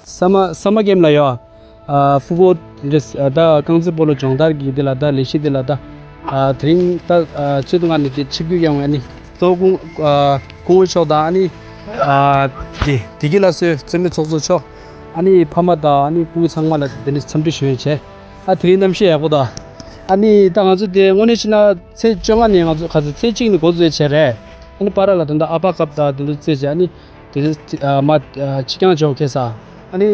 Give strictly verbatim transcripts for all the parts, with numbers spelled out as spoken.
ས་མ་ས་མ་ཀེམ་ལ་ཡོད། ཨ་ཕུ་བོ་འདི་ད་རྐང་རྩེད་སྤོ་ལོ་སྦྱོང་བརྡར་གྱི་འདི་ལ་ད་ལས་གཞི་འདི་ལ་ད་ཨ་དེ་རིང་ད་ཨ་ཆེད་དུ་མངགས་ནས་དེ་ཆིབས་བསྒྱུར་ཡོང་བའི་ཨ་ནི་གཙོ་བོ་སྐུ་ཨ་སྐུ་ངོ་མཆོག་དང་ཨ་ནི་ཨ་དེ་བདེ་སྐྱིད་ལ་སོའི་རྩེད་མོའི་ཚོགས་གཙོ་མཆོག་ཨ་ནི་ཕ་མ་དང་ཨ་ནི་སྤུ་གུ་ཚང་མ་ལ་དེ་འདྲའི་འཚམས་འདྲི་ཞུ་ཡས་བྱས། ཨ་དེ་རིང་གནམ་གཤིས་ཡག་པོ་དང་། ཨ་ནི་ད་ང་ཚོ་དེ་དངོས་གནས་བྱས་ན་ཚེས་བཅོ་ལྔ་ནས་ང་ཚོ་ག་ཚོད་ཚེས་གཅིག་ནས་འགོ་འཛུགས་བྱས་རེད། ཨ་ནི་པ་ར་ལ་དེ་འདྲ་ཨ་ཕ་ཀབ་དང་དེ་འདྲ་རྩེད་བྱས། ཨ་ནི་དེ་ཚོ་ཨ་མ་ཨ་ཕྱི་རྐྱང་འཇོག་ཁེ་ས། ཨ་ནི་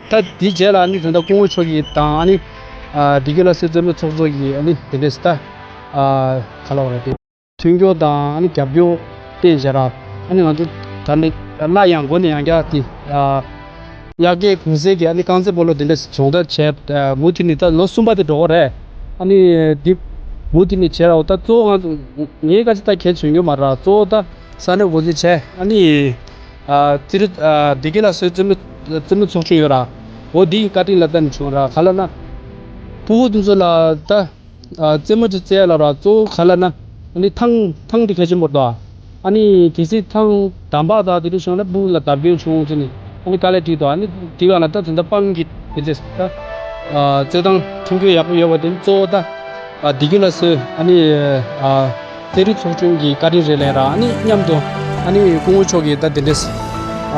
ད་དེའི་རྗེས་ལ་ཨ་ནི་དེ་འདྲ་སྐུ་ངོ་མཆོག་གིས་དང་ཨ་ནི་ཨ་བདེ་སྐྱིད་ལ་སོའི་རྩེད་མོའི་ཚོགས་གཙོ་གིས་ཨ་ནི་དེ་འདྲས་ད་ཨ་ག་ལབ་དགོས་རེད་དེ། མཐུན་འགྱུར་དང་ཨ་ནི་རྒྱབ་སྐྱོར་བསྟན་བྱས་ར། ཨ་ནི་ང་ཚོ་ད་ནི་སླར་ཡང་མགོ་ནས་ཡང་བསྐྱར་དེ་ཨ་དབྱར་ཁའི་གུང་གསེང་གི་ཨ་ནི་རྐང་རྩེད་སྤོ་ལོ་དེ་འདྲ་སྦྱོང་བརྡར་བྱས། ཨ་མུ་མཐུད་ནས་ད་ལོ་གསུམ་པ་དེ་འགྲོ་གི་རེད། ཨ་ནི་འདི་མུ་མཐུད་ནས་བྱས་ར། འོ་ད་གཙོ་བོ་ང་ཚོ་ངའི་བཀའ་ཅི་ད་གལ་ཆེ་ཡོད་མ་རེད། གཙོ་བོ་ད་ས་གནས་འགོ་འཛིན་བྱས། ཨ་ནི་ཨ་རྩེད་རིགས་ཨ་བདེ་སྐྱིད་ལ་སོའི་རྩེད་མོ་རྩེད་མོ་ཚོགས་ཆུང་ཡོད་ར། འོ་འདི་ཡི་བཀའ་དྲིན་ལ་བརྟེན་ནས་བྱུང་ར། ག་ལབ་ན་ཕྲུ་གུ་དེ་ཚོ་ལ་ད། ཨ་རྩེད་མོ་དེ་རྩེ་ལ་ར་གཙོ་བོ་ག་ལབ་ན། ཨ་ནི་ཐང་ཐང་དེ་གལ་ཆེན་པོ་རེད་དོ། ཨ་ནི་གལ་སྲིད་ཐང་འདམ་བག་དང་དེ་འདྲ་བྱུང་ན་སྤུ་གུ་ལ་བརྡབ་སྐྱོན་བྱུང་བྱས་ནས་ཨ་ནི་དཀའ་ལས་འཕྲད་དོ། ཨ་ནི་དེ་ག་ལ་ད་དེ་འདྲ་སྤང་གི་དེ་ཚེ་ད་ཨ་རྩེད་ཐང་མཐུན་འགྱུར་ཡག་པོ་ཡོད་པ་དེ་གཙོ་བོ་ད་ཨ་བདེ་སྐྱིད་ལ་སོའི་ཨ་ནི་ཨ་རྩེད་རིགས་ཚོགས་ཆུང་གི་བཀའ་དྲིན་རེད་ལབ་ར། ཨ་ནི་མཉམ་དུ་ཨ་ནི་སྐུ་ངོ་མཆོག་གིས་ད་དེ་འདྲས་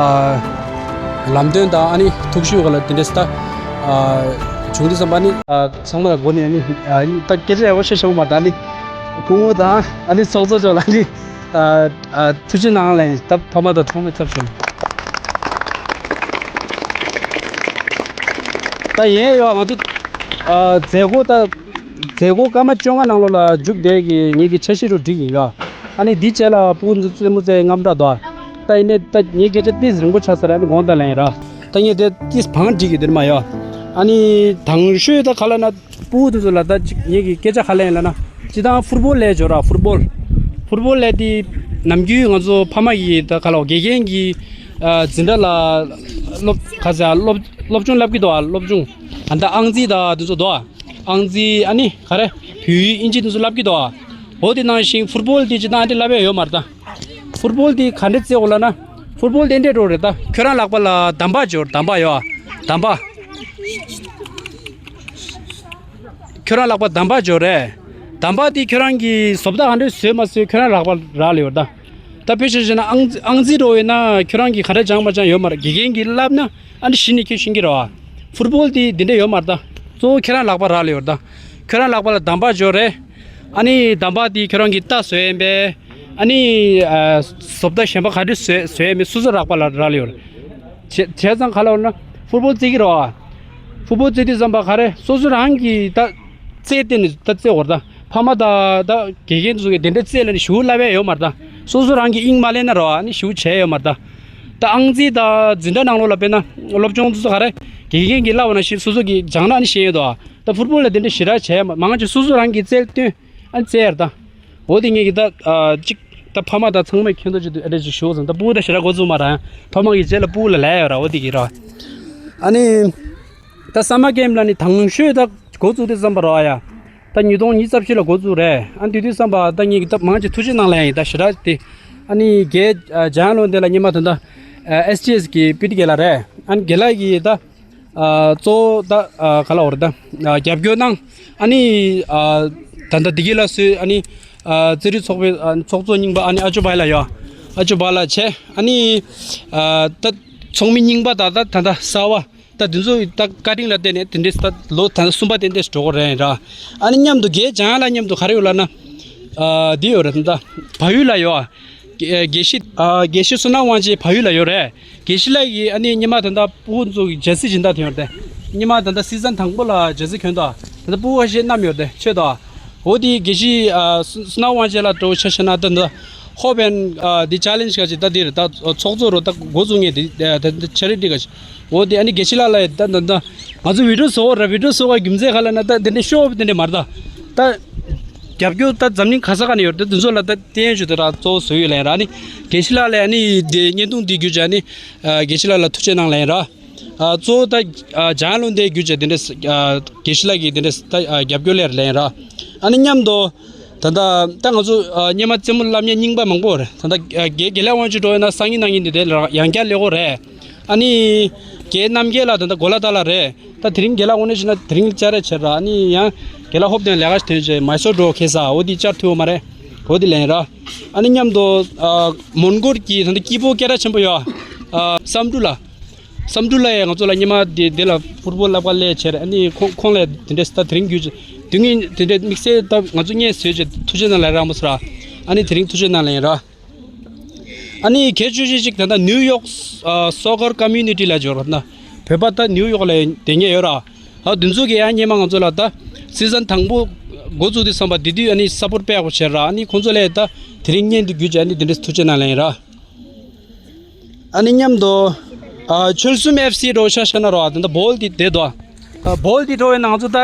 ཨ་ལམ་སྟོན་དང་ཨ་ནི་ཐུགས་ཞུ་ག་ལ་དེ་འདྲས་ད་ཨ་བྱུང་དུས་ཙམ་པ་ཨ་ནི་ཨ། ཚང་མ་ལ་སྒོ་ནས་ཨ་ནི་ཨ་ནི་ད་སྐད་ཆ་ཡག་པོ་བཤད་ཤོག་མ་ད་ནི་སྐུ་ངོ་དང་ཨ་ནི་ཚོགས་གཙོ་མཆོག་ལ་ནི་ཨ་ཨ་ཐུགས་རྗེ་གནང་ལན་ད་ཕ་མ་དང་ཚང་མས་ཚབ་ཞུ། ད་ཡིན་ཡོད་ང་ཚོ་ཨ་མཛད་སྒོ་ད་མཛད་སྒོ་སྐར་མ་བཅོ་ལྔ་ནང་ལོགས་ལ་མཇུག་བསྡད་ཀྱི་ངེད་ཀྱི་འཆར་གཞི་རུ་བསྒྲིགས་ཡིན་ཡོད། ཨ་ནི་འདི་བྱས་ལ་སྤུ་གུ་ཚོ་རྩེད་མོ་རྩེ་རྔམ་དྲག་འདུག་ད་ཡིན་ནའི་ད་ངའི་སྐད་ཆ་ཏིས་རིང་པོ་ཆགས་ས་རེད། ཨ་ནི་དགོངས་དག་ལན་ཡིན་ར། ད་ངས་དེ་ཏིས་བང་སྒྲིག་གི་དེར་མ་ཡོད། ཨ་ནི་དང་ཤོས་ད་ག་ལབ་ན། སྤུ་གུ་དེ་ཚོ་ལ་ད་ཅིག་ངེད་ཀྱི་སྐད་ཆ་ག་ལབ་ཡིན་ལབ་ན། སྤྱི་བཏང་ཕུར་བོལ་ལས་འབྱོར་ར་ཕུར་བོལ། ཕུར་བོལ་ལས་དེ་ནམ་རྒྱུན་ང་ཚོ་ཕ་མ་ཡིས་ད་ག་ལ་དགེ་རྒན་གྱི་ཨ་འཛིན་གྲྭ་ལ་སློབ་ག་ཚ་སློབ་སློབ་སྦྱོང་བསླབ་ཀྱི་འདུག་ཨ་སློབ་སྦྱོང་ཨ་ད་ཨང་རྩིས་ད་དེ་ཚོ་འདུག་ཨ་ཨང་རྩིས་ཨ་ནི་ག་རེ་བོད་ཡིག་དབྱིན་ཇི་དེ་ཚོ་བསླབ་ཀྱི་འདུག་ཨ་འོ་དེ་ནང་བཞིན་ཕུར་བོལ་དེ་སྤྱི་བཏང་ཨ་འདི་བསླབ་ཡ་ཡོད་མ་རེད་ད། ཕུར་བོལ་དེ་ག་འདྲས་རྩེ་འོ་ལབ་ན། ཕུར་བོལ་དེ་འདྲས་འགྲོ་རེད་ད། ཁྱོད་རང་ལག་པ་ལ་འདམ་བག་འབྱོར་འདམ་བག་ཡོད་ཨ། འདམ་བག་ཁྱོད་རང་ལག་པ་འདམ་བག་འབྱོར་རེད། འདམ་བག་དེ་ཁྱོད་རང་གིས་བཟོ་ལྟ་ག་འདྲས་བཟོས་མ་བཟོས་ཁྱོད་རང་ལག་པ་རག་ལས་ཡོད་ད། ད་དཔེ་ཆ་བཞག་ན་ཨང་ཨང་རྩིས་འགྲོ་ཡོད་ན་ཁྱོད་རང་གིས་ག་འདྲས་སྦྱངས་མ་སྦྱངས་ཡོད་མ་རེད། དགེ་རྒན་གྱིས་བསླབ་ན་ཨ་འདྲས་གཞི་ནས་ཁྱོད་ཤེས་ཀྱི་རེད་བ། ཕུར་བོལ་དེ་འདི་འདྲས་ཡོད་མ་རེད་ད། གཙོ་བོ་ཁྱོད་རང་ལག་པ་རག་ལས་ཡོད་ད། ཁྱོད་རང་ལག་པ་ལ་འདམ་བག་འབྱོར་རེད། ཨ་ནི་འདམ་བག་དེ་ཁྱོད་རང་གིས་རྟ་བཟོས་ཡིན་པས། ཨ་ནི་ཨ་བཟོ་ལྟ་གཞན་པ་ག་འདྲས་བཟོས་བཟོས་ཡིན་པས་སོ་སོ་རག་པ་ལ་རག་ལས་ཡོད་རེད། བྱས་བྱས་ཙང་ག་ལབ་ན་ཕུར་བོལ་རྩེ་གི་རེད་བ། ཕུར་བོལ་རྩེ་དུས་ཙམ་པ་ག་རེ་སོ་སོ་རང་གིས་ད་རྩེ་བསྟན་ནས་ད་རྩེ་བར་ད། ཕ་མ་དང་ད་དགེ་རྒན་ཚོ་གིས་དེ་འདྲ་རྩེ་ལ་ནི་ཞུ་ལབ་ཡ་ཡོད་མ་རེད་ད། སོ་སོ་རང་གིས་དབྱིངས་མ་ལེན་ན་རོ་ཨ་ནི་ཞུ་བྱས་ཡོད་མ་རེད་ད། ད་ཨང་རྩིས་དང་འཛིན་གྲྭ་ནང་ལོགས་ལ་དཔེར་ན་སློབ་སྦྱོང་ཚོ་ག་རེ་དགེ་རྒན་གྱིས་བསླབ་པ་ནང་བཞིན་སོ་སོ་གིས་སྦྱངས་ན་ནི་ཤེས་ཡོད་དོ། ད་ཕུར་བོལ་ལ་དེ་འདྲ་ཞེ་དྲག་བྱས་མ་མང་ཆེ་སོ་སོ་རང་གིས་རྩལ་བཏོན་ཨ་ནི་རྩེ་ཡ་རེད་ད། འོ་དེ་ངས་ཀྱི་ད་ཨ་གཅིག་ད་ཕ་མ་དང་ཚང་མས་མཁྱེན་རྟོགས་ཅིག་ཏུ་ཨ་འདྲ་ཅིག་ཞུ་བ་ཙང་ད་སྤུ་གུ་ད་ཞེ་དྲག་འགོ་བཙུགས་མ་རེད། ཕ་མ་གིས་རྗེས་ལ་སྤུ་གུ་ལ་ལས་ཡོད་ར་འོ་དེ་གི་ར། ཨ་ནི། ད་སམ་མར་ཀེམ་ལ་ནི་དང་ཤོས་ད་འགོ་བཙུགས་དུས་ཙམ་པ་རོ་ཨ་ཡ། ད་ཉིས་སྟོང་ཉི་ཤུ་རྩ་བཞི་ལ་འགོ་བཙུགས་རེད། ཨ་དེ་དུས་ཙམ་པ་ད་ངས་ཀྱི་ད་མང་ཆེ་ཐུགས་རྗེ་གནང་ལ་ཡིན་ད་ཞེ་དྲག་དེ། ཨ་ནི་རྒན་ཨ་ལྗང་ལོ་འདི་ལ་སྔོན་མ་ད་ལྟ་ཨ་ཨེས་ཊི་ཨེས་གི་པི་ཊི་རྒན་ལགས་རེད། ཨ་ནི་རྒན་ལགས་ཀྱིས་ད་ཨ་གཙོ་བོ་ད་ཨ་ག་ལ་འོ་རེད་ད་ཨ་རྒྱབ་སྐྱོར་གནང་། ཨ་ནི་ཨ་ད་ལྟ་བདེ་སྐྱིད་ལ་སོའི་ཨ་ནི་ཨ་རྩེད་རིགས་ཚོགས་པའི་ཨ་ཚོགས་གཙོ་རྙིང་པ་ཨ་ནི་ཨ་ཅོ་བྷའི་ལགས་ཡོད། ཨ་ཅོ་བྷའི་ལགས་བྱས་ཨ་ནི་ཨ་ད་ཚོགས་མི་རྙིང་པ་ད་ད་ད་ལྟ་གསར་བ། ད་དེ་ཚོ་ད་བཀའ་དྲིན་ལ་བརྟེན་ནས་དེ་འདྲའི་ད་ལོ་ད་གསུམ་པ་དེ་འདྲས་འགྲོ་གི་རེད་ར། ཨ་ནི་མཉམ་དུ་རྒན་ལྗང་ལགས་མཉམ་དུ་ག་རེ་ཡོད་ལབ་ན། ཨ་འདི་ཡོད་རེད་ད་བལ་ཡུལ་ལ་ཡོད། དགེ་དགེ་བཤེས་ཨ་དགེ་བཤེས་བསོད་ནམས་དབང་ཆེན་བལ་ཡུལ་ལ་ཡོད་རེད། དགེ་བཤེས་ལགས་ཀྱིས་ཨ་ནི་སྔོན་མ་ད་ལྟ་སྤུ་གུ་ཚོ་གི་ཇར་སི་སྦྱིན་བདག་དེ་ཡོད་རེད། སྔོན་མ་ད་ལྟ་སི་ཛན་དང་པོ་ལ་ཇར་སི་གྱོན་ད། ད་ལྟ་སྤུ་གུ་ཁ་ཤས་བསྣམས་ཡོད་རེད་ཆོས་ད། འོ་དེ་དགེ་བཤེས་ཨ་བསོད་བསོད་ནམས་དབང་ཆེན་ལགས་འདྲ་བོ་ཆ་བཞག་ན་ད་ད། ཧོབ་ཨེན་ཨ་དེ་ཅེ་ལེན་ཇི་ག་ཅིག་ད་དེ་རེད་ད་ཚོགས་གཙོ་རུ་ད་འགོ་བཙུགས་མཁན་དེ་ད་ད་ཆེ་རེད་དེ་ག་ཅིག་འོ་དེ་ཨ་ནི་དགེ་བཤེས་ལགས་ལ་ད་ད་ད་ང་ཚོ་བི་ཌི་ཡོ་བཟོ་བ་ར་བི་ཌི་ཡོ་བཟོ་བ་རྒྱུ་མཚན་ག་ལ་ན་ད་དེ་འདྲའི་ཤོ་དེ་འདྲའི་མ་རེད་ད། ད་རྒྱབ་སྐྱོར་ད་འཛམ་གླིང་ག་ས་ག་ནས་ཡོད་རེད་ད་དེ་ཚོ་ལ་ད་བསྟན་ཡོད་ཅིག་ད་ར་གཙོ་བོ་བཟོ་ཡོད་ལན་ར། ཨ་ནི་དགེ་བཤེས་ལགས་ལ་ཨ་ནི་དེ་བརྙན་ཐུང་འདི་བརྒྱུད་བྱས་ཨ་ནི་ཨ་དགེ་བཤེས་ལགས་ལ་ཐུགས་རྗེ་གནང་ལན་ར། ཨ་གཙོ་བོ་ད་ཨ་ལྗང་ལོ་འདི་བརྒྱུད་བྱས་དེ་འདྲས་ཨ་དགེ་བཤེས་ལགས་ཀྱིས་དེ་འདྲས་ད་ཨ་རྒྱབ་སྐྱོར་ལེར་ལེན་ར། ཨ་ནི་མཉམ་དུ་ད་ལྟ་ད་ང་ཚོ་ཨ་སྔོན་མ་རྩེད་མོ་བསླབ་མཁན་རྙིང་པ་མང་པོ་རེད། ད་ལྟ་ཨ་དགེ་དགེ་ལེགས་དབང་ཕྱུག་འགྲོ་ཡོད་ན་སང་ཉིན་གནངས་ཉིན་དེ་དེ་ལ་ཡང་བསྐྱར་སླེབས་ཀྱི་རེད། ཨ་ནི་ རྒན་རྣམ་རྒྱལ་ལགས་ད་ལྟ་གོ་ལ་ཏཱ་ལ་རེད། ད་དེ་རིང་རྒན་ལགས་དངོས་གནས་བྱས་ན་དེ་རིང་བཅར་རེ་བྱས་ར། ཨ་ནི་ཡང་རྒན་ལགས་ཧོབ་དེ་ལས་ཀ་ཞིག་ཐོན་བྱས་མའི་སོར་འགྲོ་ཁེལ་ས་འོ་དེ་བཅར་ཐུབ་པ་མ་རེད། འོ་དེ་ལན་ར། ཨ་ནི་མཉམ་དུ་ཨ་མོན་གྷོ་གི་ད་ལྟ་སྐྱེས་བུ་སྐད་གྲགས་ཆེན་པོ་ཡོད་ཨ་བསམ་འགྲུབ་ལགས། བསམ་འགྲུབ་ལགས་ཡང་ང་ཚོ་ལ་སྔོན་མ་དེ་དེ་ལ་ཕུཊ་བོལ་བསླབ་ག་སླེབས་བྱས་ར། ཨ་ནི་ཁོང་ཁོང་ལ་དེ་འདྲས་ད་དེ་རིང་བརྒྱུད་དུས་ངན་དེ་འདྲས་དམིགས་བསལ་ད་ང་ཚོ་སྔོན་བཟོས་བྱས་ཐུགས་རྗེ་གནང་ལབ་ར་མོ་སོ་ར། ཨ་ནི་དེ་རིང་ཐུགས་རྗེ་གནང་ལན་ར། ཨ་ནི་གལ་ཆེ་ཤོས་ཅིག་ད་ལྟ་ནིའུ་ཡོག་ཨ་སོ་ཀར་ཀོ་མུ་ནི་ཊི་ལ་འབྱོར་བ་ན་བོད་པ་ད་ནིའུ་ཡོག་ལ་བསྡད་མཁན་ཡོད་ར། ཨ་དེ་ཚོ་གིས་ཡང་སྔོན་མ་ང་ཚོ་ལ་ད་སི་ཛན་དང་པོ་འགོ་བཙུགས་དུས་ཙམ་པ་དེ་དུས་ཨ་ནི་སཔོརྚ་དཔེ་ཡག་པོ་བྱས་ར། ཨ་ནི་ཁོང་ཚོ་ལ་ད་དེ་རིང་སྔོན་དུ་བརྒྱུད་བྱས་ཨ་ནི་དེ་འདྲས་ཐུགས་རྗེ་གནང་ལན་ར། ཨ་ནི་མཉམ་དུ་ཨ་ཆོལ་གསུམ་ཨེཕ་སི་འདྲ་བོ་ཆ་བཞག་ན་ར་ད་ལྟ་བོལ་དེ་བསྡད་འདུག་ཨ་བོལ་དེ་འགྲོ་བའི་ནང་ང་ཚོ་ད་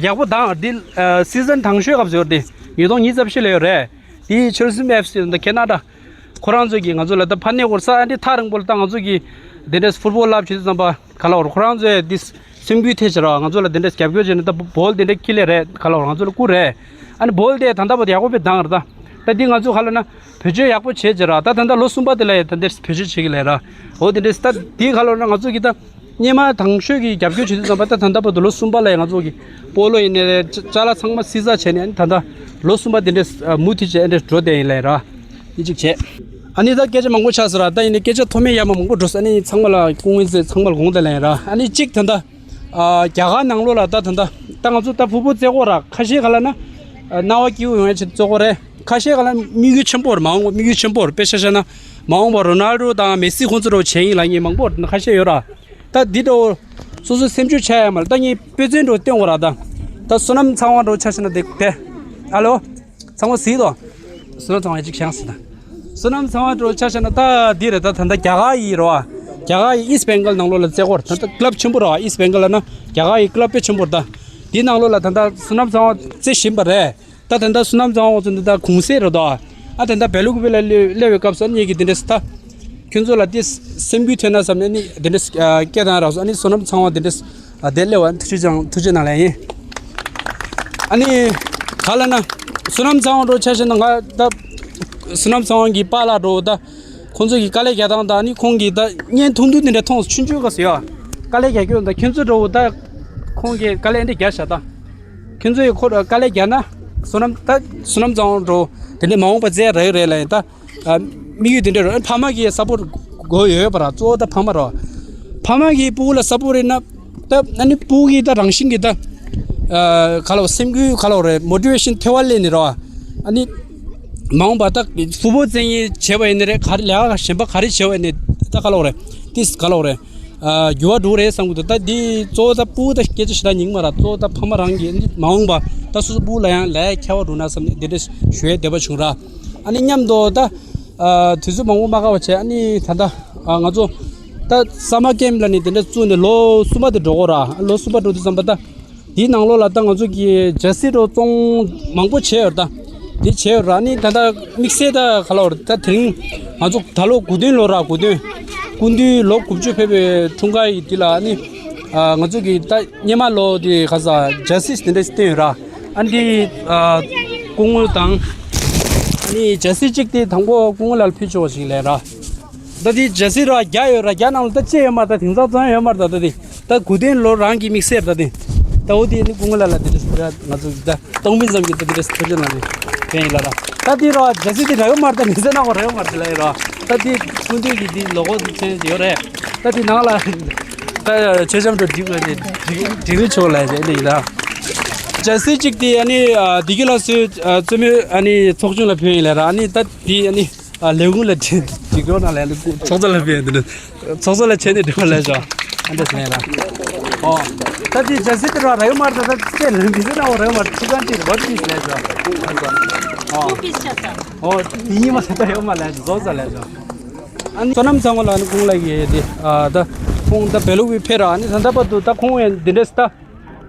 ཡག་པོ་དང་འདི་ཨ་སི་ཛན་དང་ཤོས་སྐབས་སུ་ཡོད་དེ་ཉིས་སྟོང་ཉི་ཤུ་རྩ་བཞི་ལ་ཡོད་རེད། དེའི་ཆོལ་གསུམ་ཨེཕ་སི་ད་ཁེ་ན་ཌ་ཁོ་རང་ཚོས་ཀྱིས་ང་ཚོ་ལ་ད་ཕར་གནས་སྐོར་ས་ཨ་འདི་ཐག་རིང་པོ་ལ་ད་ང་ཚོ་གིས་དེ་འདྲས་ཕུཊ་བོལ་ལབ་བྱེད་དུས་ཙམ་པ་ག་ལ་བར་ཁོ་རང་ཚོས་འདི་སེམས་འགུལ་ཐེབས་བྱས་ར་ང་ཚོ་ལ་དེ་འདྲས་རྒྱབ་སྐྱོར་བྱས་ནས་ད་བོལ་དེ་འདྲས་ཁྱེར་ལེ་རེད། ག་ལ་བར་ང་ཚོ་ལ་བསྐུར་རེད། ཨ་ནི་བོལ་དེ་ད་ལྟ་བར་དུ་ཡག་པོ་དཔེ་བཏང་རེད་ད། ད་འདི་ང་ཚོ་ག་ལ་ན་བེད་སྤྱོད་ཡག་པོ་བྱས་བྱས་ར། ད་ད་ལྟ་ལོ་གསུམ་པ་དེ་ལ་ཡང་ད་འདིར་བེད་སྤྱོད་བྱེད་ཀྱི་ལས་ར། འོ་དེ་འདྲས་ད་འདི་ག་ལ་ན་ང་ཚོ་གི་ད་སྔོན་མ་དང་ཤོས་ཀྱི་རྒྱབ་སྐྱོར་བྱེད་དུས་ཙམ་པ་ད་ད་ལྟ་བར་དུ་ལོ་གསུམ་པ་ལ་ཡང་ང་ཚོ་གི་སྤོ་ལོ་ཡིན་ནའི་རེད། ཅ་ཅ་ལག་ཚང་མ་སིལ་ཚགས་བྱས་ནས་ཨ་ནི་ད་ལྟ་ལོ་གསུམ་པ་དེ་འདྲས་མུ་མཐུད་བྱས་ཨ་འདྲས་འགྲོ་བསྡད་ཡིན་ལས་ར། འདི་གཅིག་བྱས། ཨ་ནི་ད་སྐད་ཆ་མང་པོ་ཆགས་སོང་ར། ད་ཡིན་ནའི་སྐད་ཆ་མཐོ་དམན་ཡར་མར་མང་པོ་འགྲོ་སོང་། ཨ་ནི་ཚང་མ་ལ་སྐུ་ངལ་ཚེ་ཚང་མ་ལ་དགོངས་དག་ལན་ར། ཨ་ནི་གཅིག་ད་ལྟ་ཨ་རྒྱ་གར་ནང་ལོགས་ལ་ད་ད་ལྟ་ད་ང་ཚོ་ད་ཕུཊ་བོལ་རྩེ་སྐོར་ར་ཁ་ཤས་ག་ལ་ན་ཨ་རྣ་བ་སྐྱིད་པོ་ཡོང་ཡ་ཆེད་རྩེ་སྐོར་རེད། ཁ་ཤས་ག་ལ་དམིགས་ཡུལ་ཆེན་པོ་རེད། མ་འོངས་པ་དམིགས་ཡུལ་ཆེན་པོ་རེད། དཔེ་ཆ་བཞག་ན་མ་འོངས་པ་རོ་ནལ་ཌོ་དང་མེ་སི་ཁོང་ཚོ་འདྲ་བོ་བྱེད་ཡིན་ལབ་མཁན་མང་པོ་ཁ་ཤས་ཡོད་ར། ད་འདི་འདྲ་བོ་སོ་སོའི་སེམས་ཤུགས་ཆག་ཡ་མ་རེད། ད་ངས་དཔེ་མཚོན་འདྲ་བོ་སྟོན་དགོས་ར། ད་ད་བསོད་ནམས་ཚང་བ་འདྲ་བོ་ཆ་བཞག་ན་དེ་དེ་ཨ་ལོ། ཚང་མ་གཟིགས་དང་། བསོད་ནམས་ཚང་བ་ཡ་གཅིག་བཞག་ཟིན་ད། བསོད་ནམས་ཚང་བ་འདྲ་བོ་ཆ་བཞག་ན་ད་འདི་རེད། ད་ད་ལྟ་རྒྱ་གར་ཡི་རེད་བ། རྒྱ་གར་ཡི་ཨིསྚ་བེང་གལ་ནང་ལོགས་ལ་རྩེ་སྐོར་ད་ལྟ་ཀླབ་ཆེན་པོ་རེད་བ། ཨིསྚ་བེང་གལ་ལ་ན་རྒྱ་གར་ཡི་ཀླབ་དཔེ་ཆེན་པོ་རེད་ད། འདི་ནང་ལོགས་ལ་ད་ལྟ་བསོད་ནམས་ཚང་བ་རྩེ་བཞིན་པ་རེད། ད་ད་ལྟ་བསོད་ནམས་ཚང་བ་ཚོ་འདི་ད་གུང་སེང་རེད་དོ། ཨ་ད་ལྟ་བེ་ལུ་ཀུ་པེ་ལ་སླེབས་སླེབས་པའི་སྐབས་སུ་ཨ་ནི་ངེད་ཀྱིས་འདི་འདྲས་ད་ཁྱོད་ཚོ་ལ་འདི་སེམས་འགུལ་ཐེབས་ན་བསམ་ནས་ཨ་ནི་འདི་འདྲས་སྐད་བཏང་རག་སོང་། ཨ་ནི་བསོད་ནམས་ཚང་བ་འདི་འདྲས་ཨ་དེ་སླེབས་པ་ཐུགས་རྗེ་ཅང་ཐུགས་རྗེ་གནང་ལན་ཡིན། ཨ་ནི་ག་ལ་ན་བསོད་ནམས་ཚང་བ་འདྲ་བོ་ཆ་བཞག་ན་ང་ད་བསོད་ནམས་ཚང་བ་གི་པཱ་ལགས་འདྲ་བོ་ད་ཁོང་ཚོ་གི་དཀའ་ལས་རྒྱག་སྟངས་ད་ཨ་ནི་ཁོང་གི་ད་བརྙན་ཐུང་ཐུང་འདི་འདྲ་མཐོང་སོང་། ཆུང་ཆུང་སྐབས་སུ་ཡ་དཀའ་ལས་རྒྱག་རྒྱུ་ད་ཁྱོད་ཚོ་འདྲ་བོ་ད་ཁོང་གི་དཀའ་ལས་འདི་རྒྱག་བཞག་ད། ཁྱོད་ཚོ་ཡི་ཁོ་དཀའ་ལས་རྒྱག་ན་བསོད་ནམས་ད་བསོད་ནམས་གཙང་བོ་འགྲོ་དེ་འདྲའི་མ་འོངས་པ་བཙལ་རག་གི་རེད་ལ། ཡིན་ད་དམིགས་ཡུལ་དེ་འདྲ་རེད། ཕ་མ་གི་སཔོརྚ་དགོས་ཡོད་པ་ར། གཙོ་བོ་ད་ཕ་མ་ར། ཕ་མ་གི་སྤུ་གུ་ལ་སཔོརྚ་ཡིན་ན་ད་ཨ་ནི་སྤུ་གུ་གི་ད་རང་བཞིན་གི་ད་ག་ལ་སེམས་འགུལ་ག་ལ་རེད། མོ་ཊི་ཝེ་ཤན་ཐེབས་པ་སླེབས་ནི་ར། ཨ་ནི་མ་འོངས་པ་ད་ཕུཊ་བོལ་རྩེ་མཁན་བྱས་པ་ཡིན་ནི་རེད། ག་རེ་ལས་ཀ་གཞན་པ་ག་རེ་བྱས་པ་ཡིན་ནི་ད་ག་ལ་རེད། ཏིས་ག་ལ་རེད། ཨ་འགྱུར་བ་འགྲོ་རེད་བསམ་གི་འདུག་ད་འདི་གཙོ་བོ་ད་སྤུ་གུ་ད་སྐད་ཆ་ཞེ་དྲག་ཉན་གི་མ་རེད། གཙོ་བོ་ད་ཕ་མ་རང་གིས་འདི་མ་འོངས་པ་ད་སོ་སོ་སྤུ་གུ་ལ་ཡང་ལས་ཁྱད་པར་འགྲོ་ན་བསམ་ནས་འདི་འདྲ་ཞུ་ཡས་འདོད་པ་བྱུང་ར། ཨ་ནི་མཉམ་དུ་ད་ཨ་དུས་ཚོད་མང་པོ་མ་བཀག་པ་བྱས། ཨ་ནི་ད་ལྟ་ཨ་ང་ཚོ་ད་སམ་མར་ཀེམ་ལ་ནི་འདི་འདྲ་བཙུགས་ནས་ལོ་གསུམ་པ་དེ་འགྲོ་གི་ར། ལོ་གསུམ་པ་འགྲོ་དུས་ཙམ་པ་ད་འདིའི་ནང་ལོགས་ལ་ད་ང་ཚོ་གི་ཇར་སི་འདྲ་བཙོང་མང་པོ་བྱས་ཡོད་ར། ད་འདི་བྱས་ཡོད་ར། ཨ་ནི་ད་ལྟ་དམིགས་བསལ་ད་ག་ལ་བར་ད་དེ་རིང་ང་ཚོ་ད་ལོ་དགུ་སྟོན་ལོ་ར། དགུ་སྟོན་སྐུ་མདུན་ལོ་དགུ་བཅུ་ཕེབས་པའི་འཁྲུངས་སྐར་ཡི་དུས་ལ་ཨ་ནི་ཨ་ང་ཚོ་གི་ད་སྔོན་མ་ལོ་དེ་ག་ས་ཇར་སི་དེ་འདྲ་ཞིག་བསྟན་ཡོད་ར། ཨ་འདི་ཨ་སྐུ་ངོ་དང་ཨ་ནི་ཇར་སི་གཅིག་དེ་དང་པོ་སྐུ་ངོ་ལ་ཕུལ་ཆོག་ཅིག་ལས་ར། ད་དེ་ཇར་སི་ར་རྒྱ་ཡོད་ར། རྒྱ་ནང་ལ་ད་ཅི་ཡོད་མ་རེད། ད་དེང་སང་ཙང་ཡོད་མ་རེད། ད་ད་དེ་ད་དགུ་སྟོན་ལོ་རང་གི་དམིགས་བསལ་ད་དེ་ད་འོ་དེ་ནི་སྐུ་ངོ་ལ་ལ་དེ་འདྲ་ཞིག་ར། ང་ཚོ་གི་ད་སྟོང་མིན་ཙམ་གྱི་ད་དེ་འདྲ་ཞིག་ཐུགས་རྗེ་གནང་ནས་ཕན་ཡིན་ལ་ར། ད་དེ་ར་ཇར་སི་དེ་རག་ཡོད་མ་རེད། ད་མི་ཚེ་ནང་གོ་རག་ཡོད་མ་རེད་ལ་ཡོད་ར། ད་དེ་སྐུ་མདུན་གྱི་དེ་ལོ་གོ་དེ་ཅན་ཡོད་རེད། ད་དེ་ནང་ལ་ད་ཆེ་ཆམ་དུ་སྒྲིག་དགོས་ནས་སྒྲིག་སྒྲིག་ཆོག་ལ་ཡ་ནི་ཡིན་ལ། ཇར་སི་གཅིག་དེ་ཨ་ནི་ཨ་བདེ་སྐྱིད་ལགས་སུ་ཨ་བཙུན་མོ་ཨ་ནི་ཚོགས་ཆུང་ལ་ཕུལ་ཡིན་ལ་ར། ཨ་ནི་ད་དེ་ཨ་ནི་ཨ་ལས་ཁུངས་ལ་སྒྲིག་སྒྲིག་རོགས་གནང་ལ་ཡ་ནི་ཚོགས་གཙོ་ལ་ཕུལ་ཡིན། དེ་ནི་ཚོགས་གཙོ་ལ་བྱས་ནས་འགྲིག་པ་ལས་ཤོག་ཨ་འདྲ་ཟེར་ལ། ཨོ། ད་དེ་ཇར་སི་དེ་ར་རག་ཡོད་མ་རེད། ད་ད་ཅེ་ལ་མི་ཚེ་ནང་རག་ཡོད་མ་རེད། ཁྱི་ཚང་གཅིག་ཝན་པིས་ལས་ཤོག་ཨོ། ཨོ་དེ་ཉིན་མ་ཟེར་ད་ཡོད་མ་ལས་ཤོག་བཟོ་ས་ལས་ཤོག་ཨ་ནི་བསོད་ནམས་ཚང་བ་ལ་ནི་ཁོང་ལ་ཡོད་དེ། ཨ་ད་ཁོང་ད་བེ་ལུག་པའི་ཕེ་ར། ཨ་ནི་ད་ལྟ་བར་དུ་ད་ཁོང་ཡང་འདི་འདྲས་ད་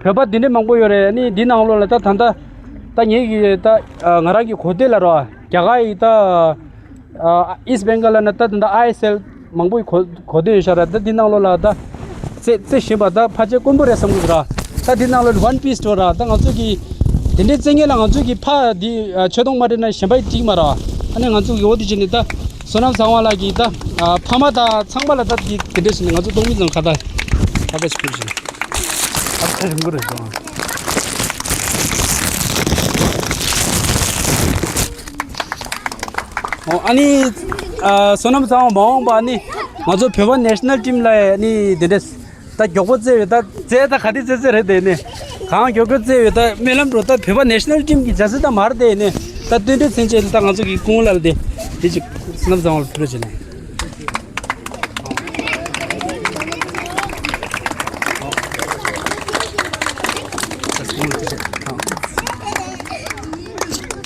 བོད་པ་འདི་འདྲས་མང་པོ་ཡོད་རེད། ཨ་ནི་འདི་ནང་ལོགས་ལ་ད་ད་ད་ད་ངེད་ཀྱི་ད་ང་རང་གི་གོ་སྟོད་ལ་རོ་རྒྱ་གར་ཡི་ད་ཨིསཊ་བེང་གལ་ལ་ན་ད་ད་ཨའི་ཨེསི་ཨེལ་མང་པོའི་གོ་གོ་སྟོད་ཡོད་ཤག་ར། ད་འདི་ནང་ལོགས་ལ་ད་རྩེ་རྩེ་བཞིན་པ་ད་ཕལ་ཆེར་དཀོན་པོ་རེད་བསམ་གྱི་འདུག་ར། ད་འདི་ནང་ལོགས་ཝན་པིས་འགྲོ་ར། ད་ང་ཚོ་གི་དེ་འདྲའི་རྩེ་ངན་ལ་ང་ཚོ་གི་ཕ་འདི་ཆོས་དོང་མ་འདྲེས་ན་གཞན་པ་ཡི་འགྲིག་མ་ར། ཨ་ནི་ང་ཚོ་གི་འོ་དེ་བྱས་ནས་ད་བསོད་ནམས་ཚང་བ་ལགས་ཀྱིས་ད་ཕ་མ་དང་ཚང་མ་ལ་ད་འདི་དེ་འདྲས་བྱས་ནས་ང་ཚོ་སྟོང་མི་ཙམ་ཁ་ད་ ཐབས་ཤིག་ཕུལ་ཞིང་། ཨ་ཁ་རིང་གོ་རེད་སོང་། ཨོ་ཨ་ནི། ཨ་བསོད་ནམས་ཚང་མ་མ་འོངས་པ་ཨ་ནི་ང་ཚོ་བོད་པ་ནེ་ཤ་ནལ་ཊིམ་ལ་ཨ་ནི་དེ་འདྲས་ད་མགྱོགས་པོ་རྩེ་བའི་ད་རྩེ་ད་ག་དེ་རྩེ་རྩེ་རེད་དེ་ནི་གང་མགྱོགས་མགྱོགས་རྩེ་བའི་ད་སྨོན་ལམ་འགྲོ། ད་བོད་པ་ནེ་ཤ་ནལ་ཊིམ་གྱི་རྒྱལ་སྲིད་ད་མར་དེ་ནི་ད་རྟེན་འབྲེལ་མཚན་བཅས་ད་ང་ཚོ་གི་སྐུ་ངོ་ལ་དེ་དེ་ཅིག་བསོད་ནམས་ཚང་མ་ལ་ཕུལ་རོགས་བྱེད་ནས།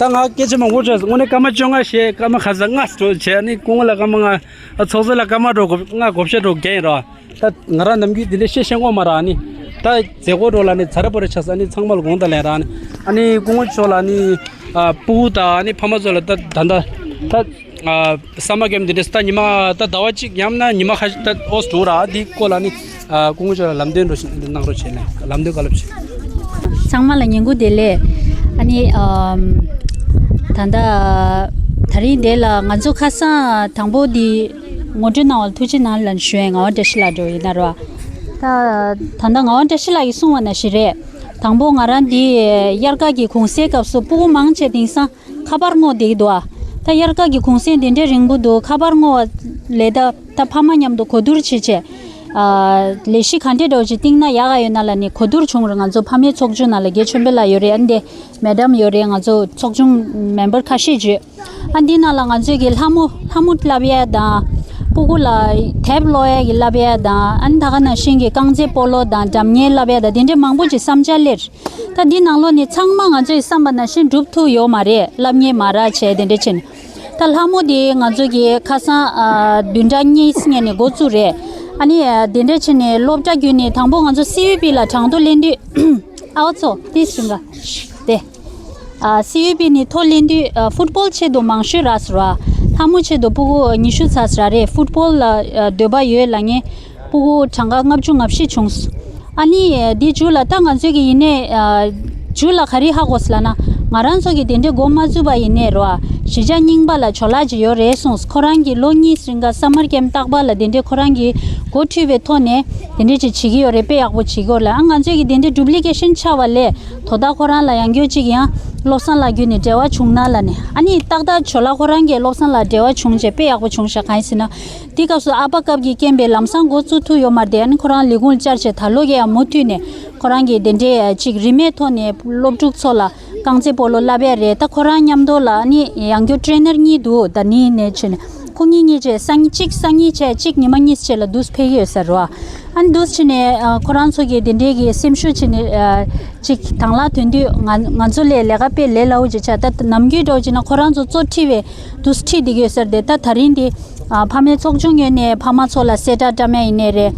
ད་ང་སྐད་ཆ་མང་པོ་བཤད་སོང་། དངོས་གནས་སྐར་མ་བཅོ་ལྔ་བཤད། སྐར་མ་ཁ་སང་ལྔ་འགྲོ་བྱས་ནི་སྐུ་ངོ་ལ་སྐར་མ་ལྔ། ཚོགས་གཙོ་ལ་སྐར་མ་འགྲོ་དགོས། ལྔ་བགོ་བཤའ་འགྲོ་རྒྱུ་ཡིན་ར། ད་ང་རང་ནམ་རྒྱུན་དེ་འདྲ་བཤད་ཤེས་ཀྱི་མ་རེད། ཨ་ནི་ད་མཛད་སྒོ་འགྲོ་ལ་ནི་ཚ་ར་པོ་ར་ཆགས་སོང་། ཨ་ནི་ཚང་མ་ལ་དགོངས་དག་ལན་ར། ཨ་ནི་ཨ་ནི་སྐུ་ངོ་མཆོག་ལ་ནི་ཨ་སྤུ་གུ་དང་ཨ་ནི་ཕ་མ་ཚོ་ལ་ད་ད་ད་ད། ཨ་སམ་མར་ཀེམ་འདི་འདྲས་ད་ཉི་མ་ད་ཟླ་བ་གཅིག་ཡང་ན་ཉི་མ་ཁ་ཤས་ད་ཨོ་སི་འགྲོ་ར། འདི་སྐོར་ལ་ནི་ཨ་སྐུ་ངོ་མཆོག་ལ་ལམ་སྟོན་འགྲོ་བཞིན་གནང་རོགས་བྱས་ནས་ལམ་སྟོན་བཀའ་སློབ་བྱས། ཚང་མ་ལ་ཉིན་གུང་བདེ་ལེགས། ཨ་ནི་ཨམ་ད་ལྟ་ད་རིང་འདི་ལ་ང་ཚོ་ཁ་སང་དང་པོ་འདི་ངོ་སྤྲོད་གནང་བ་ལ་ཐུགས་རྗེ་གནང་ལབ་ཞུ་ཡས། ངག་དབང་བཀྲ་ཤིས་ལགས་འགྲོ་ཡིན་ན་ར། ད་ད་ལྟ་ངག་དབང་བཀྲ་ཤིས་ལགས་ཀྱིས་གསུངས་པ་ནང་བཞིན་རེད། དང་པོ་ང་རང་འདི་དབྱར་ཁ་གི་གུང་སེང་སྐབས་སུ་སྤུ་གུ་མང་ཆེ་དེང་སང་ཁ་པར་སྔོག་བསྡད་ཀྱི་འདུག་ཨ། ད་དབྱར་ཁ་གི་གུང་སེང་དེ་འདྲའི་རིང་པོ་འདུག་ཁ་པར་སྔོག་པ་ལས་ད་ད་ཕ་མ་མཉམ་དུ་གོ་བསྡུར་བྱེད་བྱས། ཨ་ལས་གཞི་ག་འདྲས་འདྲ་བོ་ཅིག་བཏིང་ན་ཡག་ག་ཡོད་ན་ལབ་ནས་གོ་བསྡུར་བྱུང་རེད། ང་ཚོ་ཕ་མའི་ཚོགས་ཆུང་ནང་ལ་དགེ་ཆོས་འཕེལ་ལགས་ཡོད་རེད། ཨ་འདི་མེ་ཌམ་ཡོད་རེད། ང་ཚོ་ཚོགས་ཆུང་མེམ་བར་ཁ་ཤས་ཡོད། ཨ་འདི་ནང་ལ་ང་ཚོས་ཀྱི་ལྷ་མོ་ལྷ་མོ་བསླབ་ཡས་དང་། སྤུ་གུ་ལ་དེབ་ཀློག་ཡས་ཀྱི་བསླབ་ཡས་དང་། ཨ་ནི་ད་ག་ནང་བཞིན་གྱི་རྐང་རྩེད་སྤོ་ལོ་དང་སྒྲ་སྙན་བསླབ་ཡས་དང་། དེ་འདྲའི་མང་པོ་ཅིག་བསམ་འཆར་སླེབས། ད་འདི་ནང་ལོགས་ནས་ཚང་མ་ང་ཚོས་བསམ་པ་ནང་བཞིན་འགྲུབ་ཐུབ་ཡོད་མ་རེད། བསླབ་ངེས་མ་རག་བྱས་དེ་འདྲ་བྱས་ནས། ད་ལྷ་མོ་དེ་ང་ཚོ་གི་ཁ་སང་ཨ་བདུན་ཕྲག་གཉིས་སྔོན་ནས་འགོ་བཙུགས་རེད། ཨ་ནི་ཨ་དེ་འདྲ་བྱས་ནས་སློབ་གྲྭ་བརྒྱུད་ནས་དང་པོ་ང་ཚོ་སི་ཡུ་པི་ལ་གྲངས་ཐོ་ལེན་དུས། ཨའོ་ཚོ་དེ་བྱུང་ག་དེ། ཨ་སི་ཡུ་པི་ནས་ཐོ་ལེན་དུས་ཨ་ཕུཊ་བོལ་ཆེད་དུ་མང་ཤོས་རག་སོང་ར། ལྷ་མོ་ཆེད་དུ་སྤུ་གུ་ཉི་ཤུ་ཙམ་རག་རེད། ཕུཊ་བོལ་ལ་ཨ་འདོད་པ་ཡོད་ལབ་མཁན་སྤུ་གུ་གྲངས་ཀ་ལྔ་བཅུ་ང་བཞི་བྱུང་སོང་། ཨ་ནི་འདི་མཇུག་ལ་ད་ང་ཚོས་ཀྱི་ཡིན་ནའི་ཨ་མཇུག་ལ་ག་རེ་ཧ་གོ་སོང་ལབ་ན། ང་རང་ཚོ་གི་དེ་འདྲའི་འགོ་མ་བཙུགས་པ་ཡིན་ནའི་རོ། གཞིས་ཆགས་རྙིང་པ་ལ་ཇོ་ལགས་ཅིག་ཡོད་རེད་གསུངས། ཁོ་རང་གིས་ལོ་གཉིས་རིང་ག་སམ་མར་ཀེམ་རྟག་པར་ལ་དེ་འདྲའི་ཁོ་རང་གིས་འགོ་ཁྲིད་པའི་ཐོག་ནས་དེ་འདྲའི་ཅིག་བྱེད་ཀྱི་ཡོད་རེད། དཔེ་ཡག་པོ་བྱེད་ཀྱི་ཡོད་ལ། ཨ་ང་ཚོས་ཀྱི་དེ་འདྲའི་ཌུབ་ལི་ཀེ་ཤན་ཆགས་པ་ལས་དོ་བདག་ཁོ་རང་ལ་ཡང་བསྐྱར་ཅིག་ཡང་བློ་བཟང་ལགས་བརྒྱུད་ནས་འབྲེལ་བ་བྱུང་ན་ལབ་ནས། ཨ་ནི་ཏག་ཏག་ཇོ་ལགས་ཁོ་རང་གིས་བློ་བཟང་ལགས་འབྲེལ་བ་བྱུང་རྗེས་དཔེ་ཡག་པོ་བྱུང་ཤག་གང་ཡིན་ཟེར་ན། དེ་སྐབས་སུ་ཨ་ཕ་སྐབས་ཀྱི་རྐྱེན་པས་ལམ་སང་འགོ་བཙུགས་ཐུབ་ཡོད་མ་རེད། ཨ་ནི་ཁོ་རང་ལས་ཁུངས་བཅར་བྱས་ད་ལོ་གི་ཡང་མུ་མཐུད་ནས་ཁོ་རང་གིས་དེ་འདྲའི་ཅིག་རིན་མེད་ཐོག་ནས་སློབ་ཕྲུག་ཚོ་ལ་རྐང་རྩེད་སྤོ་ལོ་བསླབ་ཡ་རེད། ད་ཁོ་རང་མཉམ་དུ་ལ་ཨ་ནི་ཡང་བསྐྱར་ཊེ་རེ་ནར་གཉིས་འདུག་ད་ནི་ནས་བྱས་ནས་ཁོ་གཉིས་གཉིས་བྱས་སང་ཉིན་གཅིག་སང་ཉིན་བྱས་གཅིག་ཉི་མ་གཉིས་བྱས་ལ་འདུག་སེ་ཕེབས་ཀྱི་ཡོད་ས་རེད་བ། ཨ་ནི་འདུག་སེ་བྱས་ནས་ཨ་ཁོ་རང་ཚོ་གིས་དེ་འདྲའི་གི་སེམས་ཤུགས་བྱས་ནས་ཨ་ཅིག་དང་བླངས་དོན་འདུས་ང་ང་ཚོ་ལས་ལས་ཀ་དཔེ་ལས་སླ་བོ་ཅིག་ཆགས། ད་ནམ་རྒྱུན་འདྲ་བོ་བྱས་ན་ཁོ་རང་ཚོ་གཙོ་ཁྲིད་པའི་འདུག་སེ་ཁྲིད་བསྡད་ཀྱི་ཡོད་ས་རེད་དེ། ད་ད་རིང་འདི་ཨ་ཕ་མའི་ཚོགས་ཆུང་ངོས་ནས་ཕ་མ་ཚོ་ལ་གསལ་བསྒྲགས་བཀྲམ་ཡ་ཡིན་ནའི་རེད།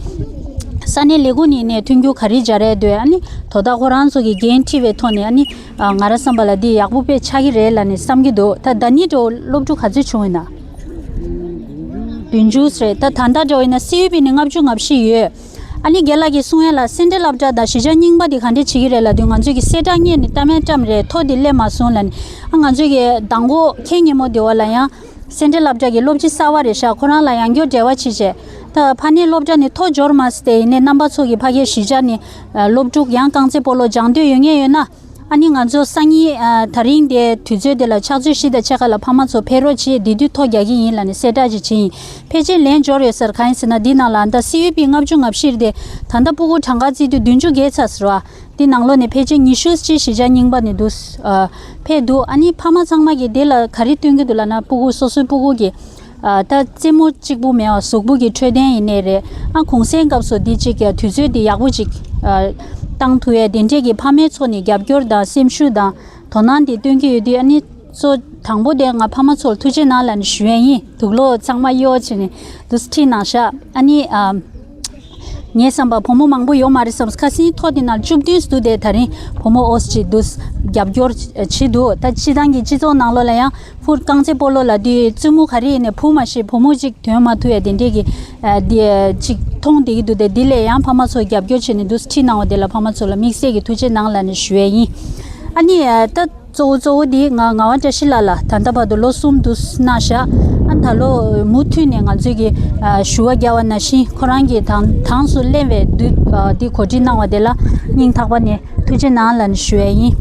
ས་གནས་ལས་ཁུངས་ནས་ནས་མཐུན་འགྱུར་ག་རེ་སྦྱར་ཡ་འདུག་ཨ་ནི་དོ་བདག་ཁོ་རང་ཚོ་གི་འགན་འཁྲི་བའི་ཐོག་ནས་ཨ་ནི་ཨ་ང་རང་བསམ་པ་ལ་འདི་ཡག་པོ་དཔེ་ཆགས་ཀྱི་རེད་ལབ་ནས་བསམ་གྱི་འདུག་ད་ད་ནི་འགྲོ་སློབ་ཕྲུག་ག་ཚོད་བྱུང་ཡོད་ན། བདུན་ཅུ་རེད། ད་ད་ལྟ་འགྲོ་ཡིན་ན་སི་ཡུ་པི་ནས་ལྔ་བཅུ་ང་བཞི་ཡོད། ཨ་ནི་རྒན་ལགས་ཀྱིས་གསུང་ཡ་ལ་སེ་འབྲས་སློབ་གྲྭ་དང་གཞིས་ཆགས་རྙིང་པ་འདི་ག་འདྲས་བྱེད་ཀྱི་རེད་ལབ་དུས་ང་ཚོས་ཀྱི་གསལ་བསྒྲགས་སྔོན་ནས་བཏང་མེད་བཀྲམ་རེད། ཐོ་འདི་སླེབས་མ་སོང་ལབ་ནས། ཨ་ང་ཚོས་ཀྱི་མདང་དགོང་ཁེ་ཉིན་མོ་འདི་བ་ལ་ཡང་། སེ་འབྲས་སློབ་གྲྭ་གི་སློབ་སྤྱི་གསར་བ་རེད་ཤག་ཁོ་རང་ལ་ཡང་བསྐྱར་འབྲེལ་བ་བྱས་བྱས། ད་ཕ་ནས་སློབ་གྲྭ་ནས་ཐོ་འབྱོར་མ་སོང་སྟེ་ཡིན་ནའི་རྣམ་པ་ཚོ་གི་ཕ་གིའི་གཞིས་ཆགས་ནས་ཨ་སློབ་ཕྲུག་ཡང་རྐང་རྩེད་སྤོ་ལོ་སྦྱང་འདོད་ཡོད་མཁན་ཡོད་ན། ཨ་ནི་ང་ཚོ་སང་ཉིན་ཨ་ད་རིང་དེ་དུས་ཚོད་དེ་ལ་ཕྱག་ཚོད་བཞི་དང་ཕྱེད་ཀ་ལ་ཕ་མ་ཚོ་ཕེབས་རོགས་བྱེད། དེ་དུས་ཐོ་རྒྱག་གི་ཡིན་ལབ་ནས་གསལ་བསྒྲགས་ཅིག་བྱས་ཡིན། ཕལ་ཆེར་ལན་འབྱོར་ཡོད་ས་རེད། གང་ཡིན་ཟེར་ན་འདི་ནང་ལ་ད་སི་ཡུ་པི་ལྔ་བཅུ་ང་བཞི་རེད་དེ། ད་ལྟ་སྤུ་གུ་གྲངས་ཀ་བརྩིས་དུས་བདུན་ཅུ་བརྒལ་ཚར་ཟེར་བ། འདི་ནང་ལོགས་ནས་ཕལ་ཆེར་ཉི་ཤུ་ཅིག་གཞིས་ཆགས་རྙིང་པ་ནས་འདུག་ཨ་ཕེབས་འདུག་ཨ་ནི་ཕ་མ་ཚང་མ་གིས་འདི་ལ་ག་རེ་སྟོན་གྱི་འདུག་ལབ་ན། སྤུ་གུ་སོ་སོའི་སྤུ་གུ་གི་ཨ་ད་རྩེད་མོ་གཅིག་པུ་མེད་པ་གཟུགས་པོ་གི་འཕྲོད་བསྟེན་ཡིན་ནའི་རེད། ཨ་གུང་སེང་སྐབས་སུ་འདི་གཅིག་གི་དུས་ཚོད་འདི་ཡག་པོ་ཅིག་ཨ་བཏང་ཐུབ་ཡས་དེ་འདྲས་ཀྱི་ཕ་མའི་ཚོ་ནས་རྒྱབ་སྐྱོར་དང་སེམས་ཤུགས་དང་དོ་སྣང་འདི་སྟོན་གྱི་ཡོད་དུས། ཨ་ནི་གཙོ་དང་པོ་དེ་ང་ཕ་མ་ཚོར་ཐུགས་རྗེ་གནང་ལབ་ནས་ཞུ་ཡས་ཡིན། དུག་ལོག་ཚང་མ་གཡོག་བྱས་ནས་འདུག་སེ་ཁྲིད་གནང་ཤག་ཨ་ནི་ཨ། ངའི་བསམ་པར་བུ་མོ་མང་པོ་ཡོད་མ་རེད་བསམ། ཁ་སང་ཐོ་དེ་ནང་བཅུ་བདུན་འདུག་སྟེ། ད་རིང་བུ་མོ་ཨོ་ཙི་འདུག་རྒྱབ་སྐྱོར་བྱེད་འདུག་ད་སྤྱི་བཏང་གི་སྤྱི་ཚོགས་ནང་ལོགས་ལ་ཡང་ཕུ་རྐང་རྩེད་སྤོ་ལོ་ལབ་དུས་བཙུན་མོ་ག་རེ་ཡིན་ནའི་བུ་མ་གཞི་བུ་མོ་གཅིག་ཐོན་མ་ཐུབ་ཡ་དེ་འདྲས་ཀྱི་ཨ་དེ་གཅིག་མཐོང་བསྡད་ཀྱི་འདུག་སྟེ། དེ་ལས་ཡང་ཕ་མ་ཚོ་རྒྱབ་སྐྱོར་བྱས་ནས་འདུག་སེ་ཁྲིད་གནང་བ་དེ་ལ་ཕ་མ་ཚོ་ལ་དམིགས་བསལ་གྱི་ཐུགས་རྗེ་གནང་ལབ་ནས་ཞུ་ཡས་ཡིན། ཨ་ནི་ཨ་ད། གཙོ་བོ་གཙོ་བོ་འདི་ང་ངག་དབང་བཀྲ་ཤིས་ལགས་ལ་ད་ལྟ་བར་དུ་ལོ་གསུམ་དུ་གནང་བཞག་ཨ་ད་ལོ་མུ་མཐུད་ནས་ང་ཚོས་ཀྱི་ཨ་ཞུ་བ་རྒྱག་པ་ནང་བཞིན་ཁོ་རང་གིས་དང་དངས་སུ་ལེན་པའི་དུས་ཨ་འདི་གོ་སྒྲིག་གནང་བ་དེ་ལ་སྙིང་ཐག་པ་ནས་ཐུགས་རྗེ་གནང་ལབ་ནས་ཞུ་ཡས་ཡིན།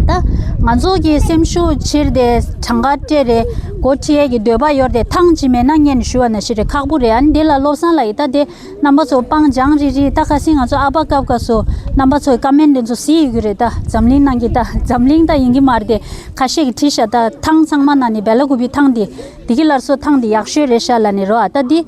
ད་ང་ཚོ་གི་སེམས་ཤུགས་ཆེར་ཏེ་གྲངས་ཀ་སྤྲད་རེད། འགོ་ཁྲིད་ཡས་ཀྱི་འདོད་པ་ཡོད་རེད། ཐང་ཅིག་མེད་ན་སྔོན་ནས་ཞུ་བ་ནང་བཞིན་རེད། ཁག་པོ་རེད། ཨ་ནི་དེ་ལ་བློ་བཟང་ལགས་ཡིས་ད་དེ་རྣམ་པ་ཚོ་སྤང་བྱང་རིག་རིག་ད་ཁ་སང་ང་ཚོ་ཨ་པ་སྐབས་སྐབས་སུ་རྣམ་པ་ཚོའི་ཀ་མེན་དེ་ཚོ་གཟིགས་ཡོད་ཀྱི་རེད། ད་འཛམ་གླིང་ནང་གི་ད་འཛམ་གླིང་ད་ཡིན་གྱི་མ་རེད་དེ་ཁ་ཤས་ཀྱིས་བྲིས་ཤག་ད་ཐང་ཚང་མ་ནང་ནས་སྦེ་ལ་ཀུ་པི་ཐང་དེ་བདེ་སྐྱིད་སླར་གསོ་ཐང་དེ་ཡག་ཤོས་རེད་ཤག་ལབ་ནས་རོ། ཨ་ད་འདི་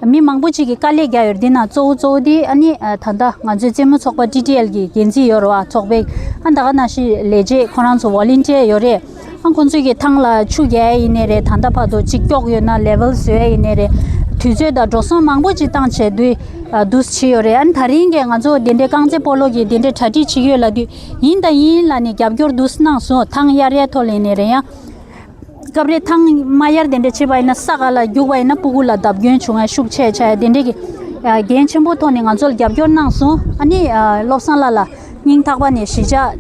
མི་མང་པོ་ཅིག་གིས་དཀའ་ལས་བརྒྱབ་ཡོད་རེད། འདི་ནང་གཙོ་བོ་གཙོ་བོ་དེ་ཨ་ནི་ཨ་ད་ལྟ་ང་ཚོའི་རྩེད་མོ་ཚོགས་པ་ཊི་ཊི་ཨེལ་གྱི་འགན་འཛིན་ཡོད་རེད་བ། ཚོགས་པའི་ཨ་ད་ག་ནང་བཞིན་ལས་བྱེད་ཁོ་རང་ཚོ་ཝོ་ལན་ཊི་ཡར་ཡོད་རེད། ཨ་ཁོང་ཚོས་ཀྱི་ཐང་ལ་ཆུ་རྒྱག་ཡས་ཡིན་ནའི་རེད། ད་ལྟ་བར་དུ་གཅིག་སྐྱོག་ཡོད་ན་ལེ་ཝལ་བཟོ་ཡས་ཡིན་ནའི་རེད། དུས་ཚོད་དང་འགྲོ་སོང་མང་པོ་ཅིག་བཏང་བྱས་དུས་ཨ་འདུག་སེ་བྱས་ཡོད་རེད། ཨ་ནི་ད་རིང་གི་ང་ཚོ་དེ་འདྲའི་རྐང་རྩེད་སྤོ་ལོ་གི་དེ་འདྲའི་གྲ་སྒྲིག་བྱེད་ཀྱི་ཡོད་ལབ་དུས་ཡིན་དང་ཡིན་ལབ་ནས་རྒྱབ་སྐྱོར་འདུག་སེ་གནང་སོང་། ཐང་གཡར་ཡས་ཐོག་ལ་ཡིན་ནའི་རེད། ཡང་སྐབས་རེ་ཐང་མ་གཡར་དེ་འདྲ་བྱེད་པ་ཡིན་ན་ས་ག་ལ་རྒྱུག་པ་ཡིན་ན་སྤུ་གུ་ལ་བརྡབ་སྐྱོན་བྱུང་ཡ་ཤུགས་ཆེ་ཆགས་ཡ་དེ་འདྲ་གི་འགན་ཆེན་པོ་ཐོག་ནས་ང་ཚོ་ལ་རྒྱབ་སྐྱོར་གནང་སོང་། ཨ་ནི་བློ་བཟང་ལགས་ལ་སྙིང་ཐག་པ་ནས་གཞིས་ཆགས་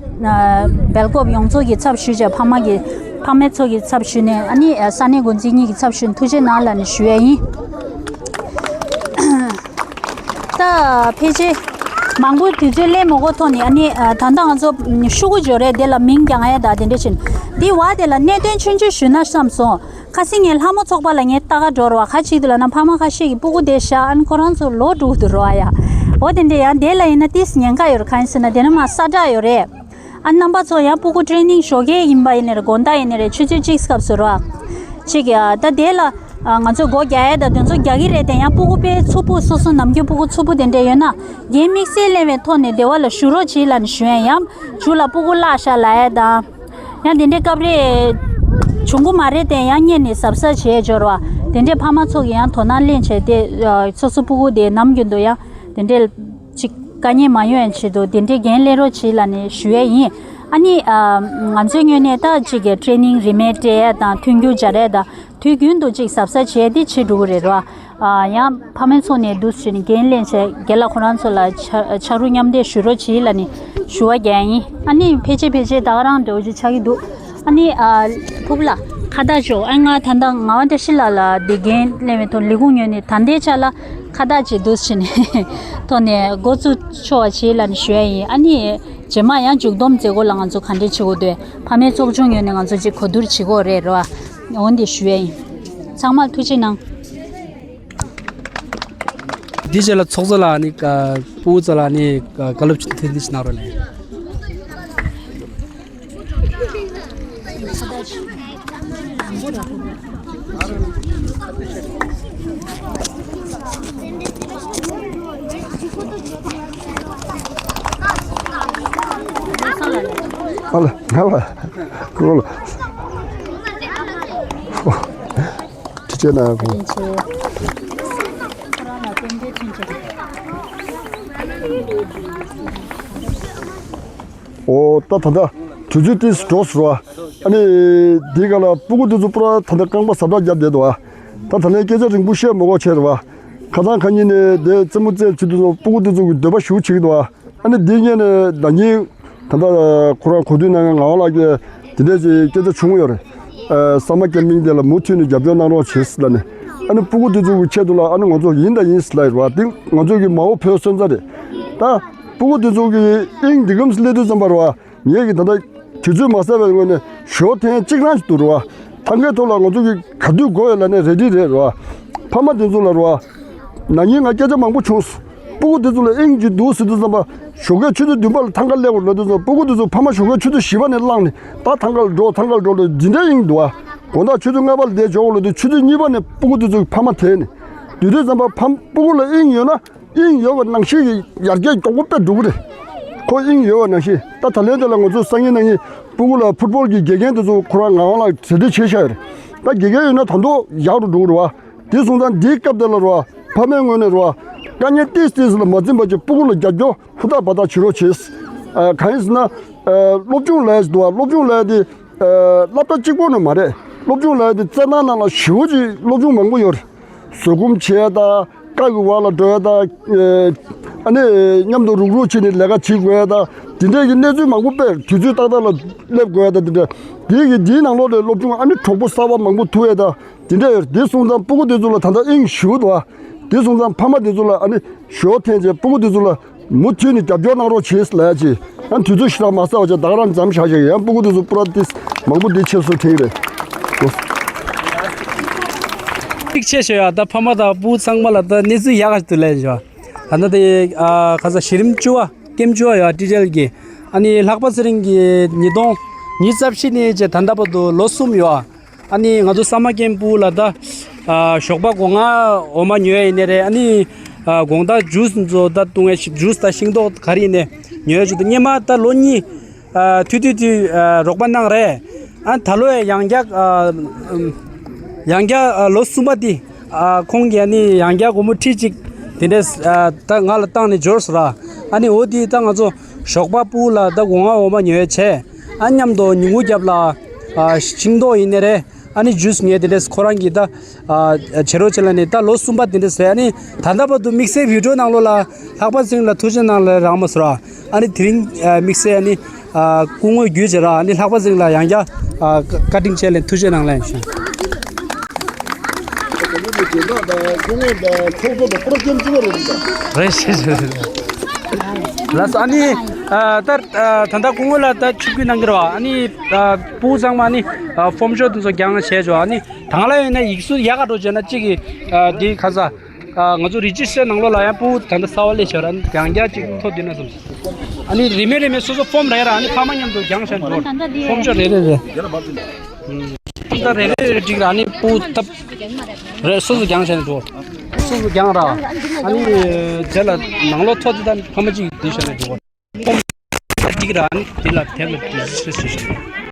སྦེལ་ཀོབ་ཡོངས་རྫོགས་ཀྱི་ཚབ་ཞུས་བྱས་ཕ་མ་གི་ཕ་མའི་ཚོ་གི་ཚབ་ཞུས་ནས་ཨ་ནི་ས་གནས་འགོ་འཛིན་གཉིས་ཀྱི་ཚབ་ཞུས་ནས་ཐུགས་རྗེ་གནང་ལབ་ནས་ཞུ་ཡ་ཡིན། ད་ཕལ་ཆེར་མང་པོ་དུས་ཚོད་ལེན་མ་དགོས་ཐོག་ནས་ཨ་ནི་ད་ལྟ་ང་ཚོ་ཤོག་གུ་འབྱོར་རེད། དེ་ལ་མིང་རྒྱག་ཡས་དང་དེ་འདྲ་བྱས་ནས་དེ་བ་དེ་ལ་གནད་དོན་ཆུང་ཆུང་ཞུས་ན་བསམ་སོང་། ཁ་སང་ངས་ལྷ་མོ་ཚོགས་པ་ལ་ངས་ལྟ་ག་འགྲོ་རེད་བ། ག་ཅིག་འདུག་ལབ་ན་ཕ་མ་ཁ་ཤས་ཀྱིས་སྤུ་གུ་དེ་བཞག་ཨ་ནི་ཁོ་རང་ཚོ་ལོག་འགྲོ་གི་འདུག་རེད་བ་ཡ། འོ་དེ་འདྲ་ཡང་དེ་ལ་ཡིན་ན་ཏིས་ཉེན་ཁ་ཡོད་རེད། གང་ཡིན་ཟེར་ན་དེ་ནི་མ་ས་བསྒྲགས་ཡོད་རེད། ཨ་རྣམ་པ་ཚོ་ཡང་སྤུ་གུ་ཊི་རེ་ནིང་ཞོགས་ཀས་ཡིན་པ་ཡིན་ནའི་རེད། དགོང་དག་ཡིན་ནའི་རེད། ཆུ་ཚོད་གཅིག་སྐབས་སུ་རོ། ཅིག་ཡ་ད་དེ་ལ་ང་ཚོས་སྒོ་རྒྱག་ཡས་དང་དེ་ཚོ་རྒྱག་གི་རེད་དེ། ཡང་སྤུ་གུ་དཔེ་རྩུབ་པོ་སོ་སོ་ནམ་རྒྱུན་སྤུ་གུ་རྩུབ་པོ་དེ་འདྲ་ཡོད་ན་འགན་དམིགས་བསལ་ལེན་པའི་ཐོག་ནས་སྡེ་བ་ལ་ཞུ་རོགས་བྱེད་ལབ་ནས་ཞུ་ཡས། ཡང་ཇུ་ལ་སྤུ་གུ་བརླག་ཤག་ལབ་ཡས་དང་། ཡང་དེ་འདྲའི་སྐབས་རེ་བྱུང་གི་མ་རེད་དེ། ཡང་སྔོན་ནས་གཟབ་གཟབ་བྱས་འབྱོར་བ་དེ་འདྲའི་ཕ་མ་ཚོ་གིས་ཡང་དོ་སྣང་ལེན་བྱས་ཏེ་སོ་སོ་སྤུ་གུ་དེ་ནམ་རྒྱུན་དུ་ཡང་དེ་འདྲའི་ཅིག་དཀའ་ངལ་མ་ཡོང་ཡ་ཆེད་དུ་དེ་འདྲའི་འགན་ལེན་རོགས་བྱེད་ལབ་ནས་ཞུ་ཡས་ཡིན། ཨ་ནི་ཨ་ང་ཚོའི་ངོས་ནས་ད་ཅིག་གི་ཊི་རེ་ནིང་རིན་མེད་སྤྲད་ཡས་དང་མཐུན་འགྱུར་སྦྱར་ཡས་དང་དུས་རྒྱུན་དུ་ཅིག་གཟབ་གཟབ་བྱས་ཏེ་བྱེད་འགྲོ་གི་རེད་རོ། ཨ་ཡང་ཕ་མའི་ཚོགས་ནས་འདུག་སེ་བྱས་ནས་འགན་ལེན་བྱས་རྒན་ལགས་ཁོ་རང་ཚོ་ལ་ཕྱ་ཕྱག་རོགས་མཉམ་འདེགས་ཞུ་རོགས་བྱེད་ལབ་ནས་ཞུ་བ་རྒྱག་ཡིན། ཨ་ནི་ཕལ་ཆེར་ཕལ་ཆེར་ད་ག་རང་འདྲ་བོ་ཅིག་ཆགས་ཀྱི་འདུག་ཨ་ནི་ཨ་ཕུག་ལ་ཁ་བརྡ་ཞོག་ཨ་ང་ད་ལྟ་ངག་དབང་བཀྲ་ཤིས་ལགས་ལ་འདི་འགན་ལེན་པའི་ཐོག་ལས་ཁུངས་ངོས་ནས་ད་ལྟའི་ཆ་ལ་ཁ་བརྡ་བྱེད་འདུག་སེ་བྱས་ནས་ཐོག་ནས་འགོ་བཙུགས་ཆོག་པ་བྱེད་ལབ་ནས་ཞུ་ཡ་ཡིན། ཨ་ནི་རྗེས་མ་ཡང་མཇུག་བསྡོམས་མཛད་སྒོ་ལ་ང་ཚོ་ག་འདྲས་བྱེད་དགོས་འདུག་ཕ་མའི་ཚོགས་ཆུང་ངོས་ནས་ང་ཚོ་ཅིག་གོ་བསྡུར་བྱེད་དགོས་རེད་རོ། འོན་ཏེ་ཞུ་ཡ་ཡིན། ཚང་མར་ཐུགས་རྗེ་གནང་། འདི་རྗེས་ལ་ཚོགས་གཙོ་ལ་ནི་ཀ་སྤུ་གུ་ཚོ་ལ་ནི་ཀ་བཀའ་སློབ་ཅིག་ཐེངས་འདི་ཞིག་གནང་རོགས་གནང་། ཨ་ལ་ང་ལ་ཁོ་ལ། ཁྲི་ཆེན་ན་ཁོང་། ཨོ་ད་ད་ད་དུས་ཚོད་ཏིས་འགྲོ་སོང་བ། ཨ་ནི་འདི་ག་ལ་སྤུ་གུ་དེ་ཚོ་པུ་ར་ད་ད་རྐང་པ་ཟབ་དྲག་བརྒྱབ་བསྡད་འདུག་བ། ད་ད་ལན་སྐད་ཆ་རིང་པོ་བཤད་མ་དགོས་ཆེ་རེད་བ། ཁ་སང་ཁ་ཉིན་ནས་དེ་རྩེད་མོ་རྩེད་ཆུ་དེ་ཚོ་སྤུ་གུ་དེ་ཚོ་གི་འདོད་པ་ཞེ་པོ་བྱེད་ཀྱི་འདུག་བ། ཨ་ནི་འདི་ཉིན་ནས་ཟླ་ཉིན་ད་ལྟ་ཁོ་རང་གོ་དུས་ནང་ང་བ་ལགས་ཀྱིས་དེ་འདྲས་ཀྱི་སྐད་ཆ་བྱུང་ཡོད་རེད། ཨ་ས་མ་ཀེམ་པིང་དེ་ལ་མུ་མཐུད་ནས་རྒྱབ་སྐྱོར་གནང་རོགས་བྱེད་ཟེར་ལབ་ནས། ཨ་ནི་སྤུ་གུ་དེ་ཚོ་གི་ཆེད་དུ་ལ་ཨ་ནི་ང་ཚོ་ཡིན་དང་ཡིན་ཟེར་ལབ་ཡོད་རེད་བ། དེ་ང་ཚོ་གི་མ་འོངས་བོད་སོན་རྩ་རེད། ད་སྤུ་གུ་དེ་ཚོ་གི་དབྱིངས་འདི་གམ་སླེབས་དུས་ཙམ་པ་རེད་བ། ངས་ཀྱི་ད་ལྟ་དུས་ཚོད་མ་ཟད་པའི་སྔོན་ནས་ཞོ་ཐེངས་གཅིག་རང་ཞིག་འདུག་རེད་བ། ཐང་གའི་ཐོག་ལ་ང་ཚོ་གི་ག་དུས་དགོས་ཡོད་ལབ་ནས་རེ་ཌི་རེད་རེད་བ། ཕ་མ་དེ་ཚོ་ལ་རེད་བ། ན་ནིང་ང་སྐད་ཆ་མང་པོ་བྱུང་། སྤུ་གུ་དེ་ཚོ་ལ་དབྱིངས་ཅིག་འདུག་ཟེར་དུས་ཙམ་པ་ཞོགས་ཀས་ཆུ་ཚོད་བདུན་པ་ལ་ཐང་ག་སླེབས་དགོས་ལབ་དུས་ཙམ་པ་སྤུ་གུ་དེ་ཚོ་ཕ་མ་ཞོགས་ཀས་ཆུ་ཚོད་བཞི་པ་ནས་བསླངས་ནས་ད་ཐང་ག་ལ་འགྲོ་ཐང་ག་ལ་འགྲོ་ལབ་འདི་འདྲའི་དབྱིངས་འདུག་བ། དགོང་དག་ཆུ་ཚོད་ལྔ་པ་ལ་འདིར་འབྱོར་དགོས་ལབ་དུས་ཆུ་ཚོད་གཉིས་པ་ནས་སྤུ་གུ་དེ་ཚོ་ཕ་མ་དེད་ནས་དུས་དུས་ཙམ་པ་ཕ་སྤུ་གུ་ལ་དབྱིངས་ཡོད་ན། དབྱིངས་ཡོད་པ་ནང་བཞིན་གྱི་ཡར་རྒྱས་མགྱོགས་པོ་དཔེ་འགྲོ་གི་རེད། ཁོ་དབྱིངས་ཡོད་པ་ནང་བཞིན་ད་ད་ལན་དེ་ལ་ང་ཚོ་སང་ཉིན་གནངས་ཉིན་སྤུ་གུ་ལ་ཕུཊ་བོལ་གྱི་དགེ་རྒན་དེ་ཚོ་ཁོ་རང་ངག་དབང་ལགས་གྲ་སྒྲིག་བྱས་བཞག་ཡོད་རེད། ད་དགེ་རྒན་ཡོད་ན་ད་དུང་ཡག་རུ་འགྲོ་གི་རེད་བ། དེ་སོང་ཙང་འདིའི་སྐབས་དེ་ལ་རེད་བ། ཕ་མའི་ངོས་ནས་རེད་བ། དཀའ་ངལ་ཏིས་ཏིས་ལ་མ་འཛེམས་པ་བྱས་སྤུ་གུ་ལ་རྒྱབ་སྐྱོར་ཧུར་ཐག་འབད་ཐག་བྱེད་རོགས་བྱེད། ཨ་གང་ཡིན་ཟེར་ན། ཨ་སློབ་སྦྱོང་ལས་འདུག་བ། སློབ་སྦྱོང་ལས་དེ། ཨ་སློབ་གྲྭ་གཅིག་པོ་ནས་མ་རེད། སློབ་སྦྱོང་ལས་དེ་རྩེད་ཐང་ནང་ལ་ཞེ་པོ་ཅིག་སློབ་སྦྱོང་མང་པོ་ཡོད་རེད། བཟོད་སྒོམ་བྱེད་ཡ་དང་། རྐ་གི་བར་ལ་འགྲོ་ཡ་དང་། ཨེ་ ཨ་ནི་མཉམ་དུ་རུག་རུག་བྱས་ནས་ལས་ཀ་བྱེད་དགོས་ཡ་དང་། དེ་འདྲའི་གི་གནས་ཚུལ་མང་པོ་དཔེ་དུས་ཚོད་ཏག་ཏག་ལ་སླེབས་དགོས་ཡ་དང་། དེ་འདྲ་དེའི་གི་དེའི་ནང་ལོགས་ལ་སློབ་ཆུང་ཨ་ནི་གྲོགས་པོ་གསར་པ་མང་པོ་ཐུག་ཡ་དང་། དེ་འདྲ་ཡོད། དེ་སོང་ཙང་སྤུ་གུ་དེ་ཚོ་ལ་ད་ལྟ་དབྱིངས་ཞུགས་འདུག་ཨ། དེ་སོང་ཙང་ཕ་མ་དེ་ཚོ་ལ་ཨ་ནི་ཞོ་འཐེན་བྱས་སྤུ་གུ་དེ་ཚོ་ལ་མུ་མཐུད་ནས་རྒྱབ་སྐྱོར་གནང་རོགས་བྱེད་ལབ་ཡ་ཅིག་ཨ་ནི་དུས་ཚོད་ཞེ་དྲག་མ་ཟ་བ་བྱས་ད་ག་རང་མཚམས་བཞག་བཞག་ཡང་སྤུ་གུ་དེ་ཚོ་པུ་ར་ཏིས་མང་པོ་དེ་ཆེད་སུ་ཐེངས་རེད། ཐུགས་རྗེ་ཆེ་ཞུ་ཡ། ད་ཕ་མ་དང་སྤུ་གུ་ཚང་མ་ལ་ད་གནས་ཚུལ་ཡག་ག་ཞིག་འདུག་ལབ་ཞུ་བ། ད་ལྟ་དེ་ཨ་ཁ་ས་གཞི་རིམ་བཅུ་བ་ཀེམ་བཅུ་བ་ཡོད་ཨ། ཏི་ཅལ་གི། ཨ་ནི་ལྷག་པ་ཚེ་རིང་གི་ཉིས་སྟོང་ཉི་ཤུ་རྩ་བཞི་ནས་བྱས་ད་ལྟ་བར་དུ་ལོ་གསུམ་ཡོད་ཨ། ཨ་ནི་ང་ཚོ་ས་མ་ཀེམ་སྤུ་གུ་ལ་ད་ཨ་ཞོགས་པ་སྒོ་ང་འོ་མ་ཉོ་ཡ་ཡིན་ནའི་རེད། ཨ་ནི་ཨ་དགོང་དག་ཇུས་ཚོ་ད་བཏུང་ཡ་ཞིག་ཇུས་དང་ཤིང་ཏོག་ག་རེ་ཡིན་ནའི་ཉོ་ཡ་ཅིག་འདུག་སྔོན་མ་ད་ལོ་གཉིས་ཨ་ཐུ་ཐུ་ཐུ་ཨ་རོགས་པ་གནང་རེད། ཨ་ད་ལོ་ཡང་ཡང་བསྐྱར་ཨ་ཡང་བསྐྱར་ཨ་ལོ་གསུམ་པ་དེ་ཨ་ཁོང་གིས་ཨ་ནི་ཡང་བསྐྱར་སྒོར་མོ་ཁྲི་གཅིག་དེ་འདྲས་ཨ་ད་ང་ལ་བཏང་ནས་འབྱོར་སོང་ར། ཨ་ནི་འོ་དེ་ད་ང་ཚོ་ཞོགས་པ་སྤུ་གུ་ལ་ད་སྒོ་ང་འོ་མ་ཉོ་ཡ་བྱས། ཨ་མཉམ་དུ་ཉིན་གུང་རྒྱབ་ལ་ཨ་ཤིང་ཏོག་ཡིན་ནའི་རེད། ཨ་ནི་ཇུས་ངས་དེ་འདྲས་ཁོ་རང་གིས་ད་ཨ་བྱེད་རོགས་བྱེད་ལབ་ནས་ད་ལོ་གསུམ་པ་དེ་འདྲས་རེད། ཨ་ནི་ད་ལྟ་བར་དུ་དམིགས་བསལ་བི་ཌི་ཡོ་ནང་ལོགས་ལ་ལྷག་པ་ཚེ་རིང་ལ་ཐུགས་རྗེ་གནང་ལབ་རག་མ་སོང་ར། ཨ་ནི་དེ་རིང་ཨ་དམིགས་བསལ་ཨ་ནི་ཨ་སྐུ་ངོ་བརྒྱུད་བྱས་ར། ཨ་ནི་ལྷག་པ་ཚེ་རིང་ལ་ཡང་བསྐྱར་ཨ་བཀའ་དྲིན་ཆེ་ལབ་ཐུགས་རྗེ་གནང་ལབ་ཞུ། རེད་ཤེས་ཤེས་ཤེས། ལགས་སོ། ཨ་ནི་ཨ་ད་ཨ་ད་ལྟ་སྐུ་ངོ་ལ་ད་ཆིབས་བསྒྱུར་གནང་གི་རེད་བ། ཨ་ནི་ཨ་སྤུ་གུ་ཚང་མ་ཨ་ནི་ཨ་ཕོམ་ཤོག་དེ་ཚོ་བརྒྱངས་བྱས་ཆོག་ཨ་ནི་དང་ལ་ཡོད་ན་ཡིག་གཟུགས་ཡག་ག་འགྲོ་བྱས་ན་གཅིག་གིས་ཨ་འདི་ག་ས་ཨ་ང་ཚོ་རི་ཇི་སི་ཊར་ནང་ལོགས་ལ་ཡང་སྤུ་གུ་ད་ལྟ་གསར་པ་སླེབས་བྱས་ར། ཨ་ནི་ཡང་བསྐྱར་གཅིག་ཐོ་བསྡུས་ན་བསམ་སོང་། ཨ་ནི་རིན་མེད་རིན་མེད་སོ་སོ་ཕོམ་རག་ར། ཨ་ནི་ཕ་མ་མཉམ་དུ་བརྒྱངས་བྱས་འགྲོ། ཕོམ་ཤོག་རེ་རེ་རེ། ད་རེ་རེ་རེ་འགྲིག་ར། ཨ་ནི་སྤུ་གུ་ཐབ་རེ་སོ་སོ་བརྒྱངས་བྱས་ནས་འགྲོ། སོ་སོ་བརྒྱངས་ར། ཨ་ནི་དེ་ལ་ནང་ལོགས་ཐོ་དེ་དང་ཕ་མ་གཅིག་འདི་བྱས་ནས་འགྲོ། ཁོང་ཅིག་རང་དེ་ལ་དེབ་ལ་དེ་སུ་སུ་ཞིག